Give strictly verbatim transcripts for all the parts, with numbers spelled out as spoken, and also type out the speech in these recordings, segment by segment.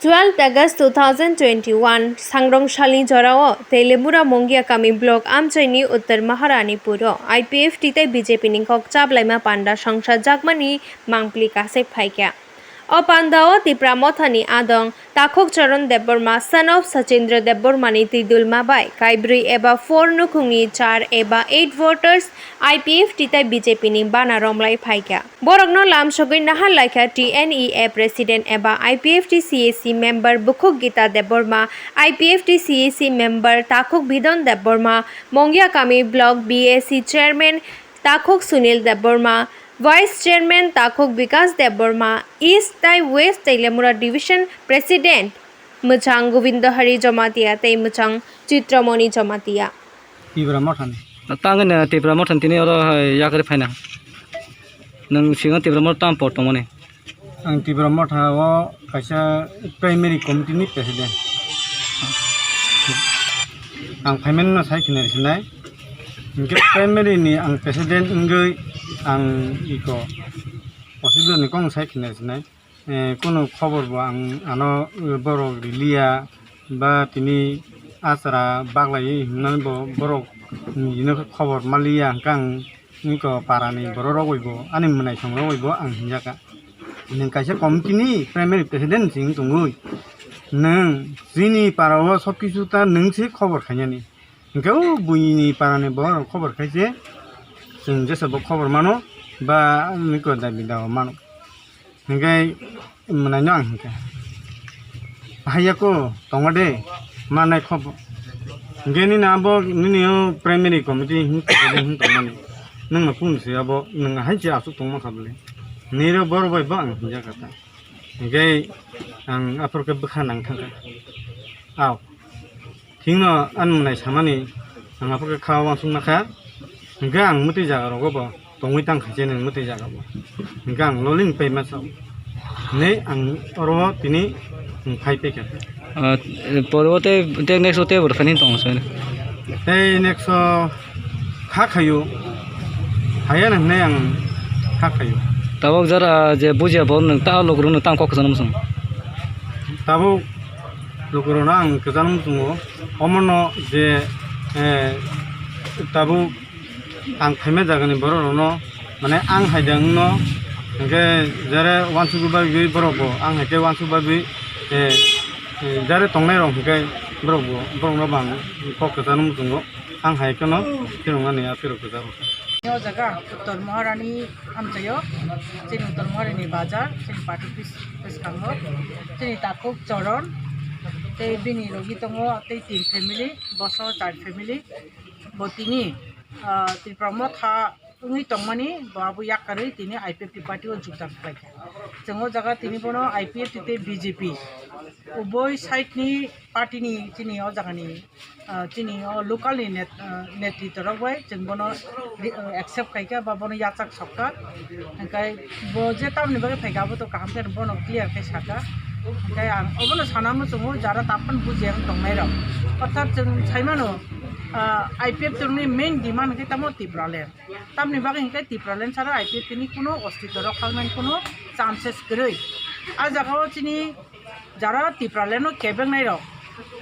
Twelve August two thousand twenty-one, Sangrong salni jorao Telemura Mongia Kami Block Amchaini Uttar Maharanipuro I P F T tei B J P ni kok chablaima panda songsa jakmani mangpli kasek phaikha. O pandao Tipra Mothani adong Takhuk Charan Debbarma, son of Sachindra Debbarmani twidulma bai kaibrwi eba four nukhungni char eba eight voters I P F T tei B J P ni bana romlai phaikha. Borokno lamsogwi nahar laikha T N E A President eba I P F T C A C member Bukhuk Gita Debbarma, I P F T C A C member Takhuk Bidon Debbarma, Mongia Kami Block B A C Chairman Takhuk Sunil Debbarma, Vice Chairman Takhuk Bikas Debbarma, East tei West Telemura Division President Mwchang Govindo Hari Jamatia tei Mwchang Chitramoni Jamatia. Tipra Mothani. Tangwi no Tipra Mothani tini oro hai yakarwi phaina. Nwng singo Tipra Motha tam por tongmani. Ang Tipra Motha o kaisa primary committee ni president. Ang phaimani no sai khinai sinai. Hingke primary ni ang president wngwi ang iko osibila ni kong sai khinai sinai. Eh, kunu khobor bo ang ano borok riliya ba tini asra baglai hinmani bo borok nini khobor maliya hingke ang iko parani borok rok bai bo ani mwnaisong rok bai bo ang hinjaka. Nwng kaisa committee ni primary president si wng tongwi nwng chini para o sob kisu ta nwng se khobor khainani. Hingke o buini parani borok khobor khaise, chwng jesa bo khobor mano, ba niko dabi dao mano. Hingke mwnaino ang hingke, "Haiya ko tongo de, manai khobor." Hingke nini abo, nini o primary committee hing tongmani. Nwng no kung se abo, nwng hai se asuk tongma kha bole. Niro borok bai bo ang hinjak kha ta. Hingke ang aphuru khe bwkha nang thangkha. Ao. Thikno ani mwnai samani ang aphuru khe kha uansuk nakha. Hingke ang mwtwi jaga rogo bo tongwi tang khaise nwng mwtwi jaga bo. Hingke ang loling pai masa. Nei ang oro tini phai pekha. Ah, poro tei, tei next o tei bwrwi phani tong sani. Tei next o kha khayo. Haya nang nei ang kha khayo. Tabok jara je bujiya bo nwng ta lok rwno tang kok kwchangno mwsung. Tabuk lukurokno ang kwchangno muchungo, omono je, eh, tabuk ang phaima jagani borok rokno, mane, ang hai de wngno, hingke jare uansuk bagwi borok bo, ang hai khe uansuk bagwi, eh, eh, jare tongnai rok hingke borok bo, borok no bo ang kok kwchangno muchungo. Ang hai kheno kheno ani aphuru kwcharo. O jaga Uttor Maharani amchaio, chini Uttor Maharani bazar, chini party office bwskango, chini Takhuk Choron, tei bini logi tongo tei tin family, boso char family, bo tini, ah, Tipra Motha wngwi tongmani, bo abo yakarwi tini I P F T party o jogdan khlaikha. Chwng o jaga tini bono I P F T tei B J P uboi side ni party ni chini o jaga ni, ah, chini o local ni net-, ah, netritwa rok bai chwng bono ri-, ah, accept khaikha ba bono yachak sokha. Hingkhai bo je tamni bagwi phaikha abo to kaham khe bono clear khe sakha. Hingkhai ang obono sana muchungo jara taphano bujiya wng tongnai rok. Orthat chwng saimano, ah, I P F T ni main demand khe tamo Tipraland. Tamni bagwi hingkhai Tipraland sara I P F T ni kuno ostitw rok khalnani kuno chances kwrwi. A jaga o chini jara Tipraland no kebengnai rok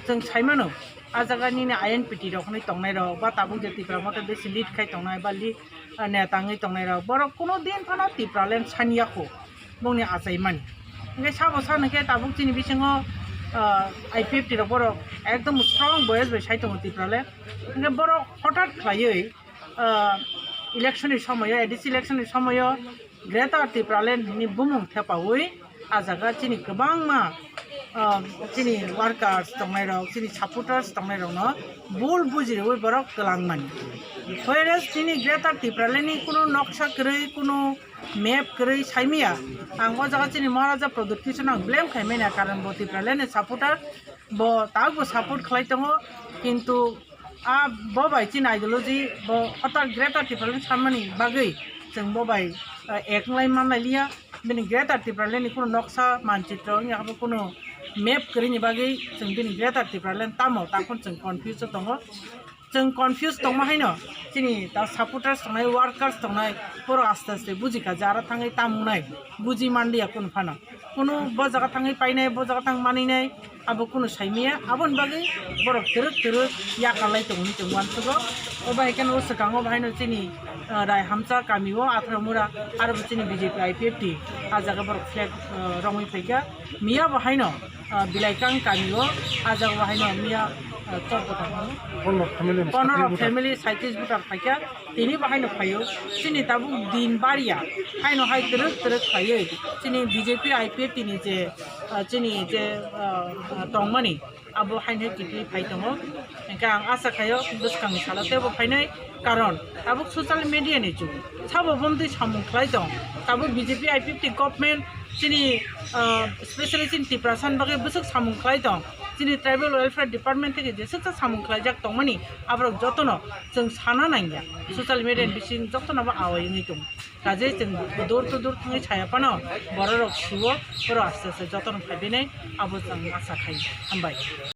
chwng saimano, a jaga nini I N P T rok hwnwi tongnai rok ba tabuk je Tipra Motha besi lead khai tongnai ba li-, neta wngwi tongnai rok, borok kuno din phano Tipraland saniya kho bongni achaimani. Hingke sabo sa hwnkhe tabuk chini bisingo, ah, I P F T rok borok ekdom strong voice bai sai tongo Tipraland. Hingke borok hothat khlaiwi, ah, election ni somoyo, A D C election ni somoyo Greater Tipraland ni bumung thepawi a jaga chini kwbangma, ah, chini workers tongnai rok, chini supporters tongnai rokno bul bujiriwi borok kwlangmani. Whereas chini Greater Tipraland ni kunu noksa kwrwi, kunu map kwrwi saimaya. Ang o jaga chini Maharaja Pradyut Kishore no ang blame khaimani, karon bo Tipraland ni supporter, bo tabuk bo support khlai tongo, kintu a bo bai chini ideology bo hotel Greater Tipraland sanmani bagwi chwng bo bai, eh, ek wng lai man lai liya. Bini Greater Tipraland ni kunu noksa manchitro wngya khe bo kunu map kwrwi ni bagwi chwng bini Greater Tipraland tamo takhon chwng confuse o tongo. Chwng confuse tongma haino, chini ta supporters tongnai, workers tongnai, borok aste aste bujikha je aro thangwi tamo wngnai, buji manliya kunu phano. Kunu bo jaga thangwi painai, bo jaga thang maninai, abo kunu saimaya. Aboni bagwi borok twrwk twrwk yakarlai tongo hinwi chwng uansukgo. O bahai kheno o swkango bahaino chini, ah, Raihamcha kamio Atharamura, aro bo chini B J P I P F T, ah jaga borok flag, ah, romwi phaikha. Miya bo haino, ah, Bilaikang kamio, ah jaga bo haino miya, ah, chobbo tongmani. Pondro family, Pondro phaikha. Family, saitris voter phaikha, tini bo haino phaio. Chini tabuk din bariya, haino hai twrwk twrwk phaiwi, chini B J P I P F T ni je, ah, chini je, ah, ah, tongmani, abo haino hai kiphilwi phai tongo. Hingkhe ang asa khaio bwskangni salo teibo phainai, karon tabuk social media ni jug, sabo bomtwi samung khlai tong. Tabuk B J P I P F T government chini, ah, specially chini Tiprasa ni bagwi bwswk samung khlai tong. Chini Tribal Welfare Department theke jeswksa samung khlaijak tongmani, aborok jotono chwng sana nangya. Social media ni bising jotono bo awai wngwi tongo. Kaje chwng door to door thangwi saya phano bororok siwo, borok aste aste jotono phaibainai, abo chwng asa khai. Hambai.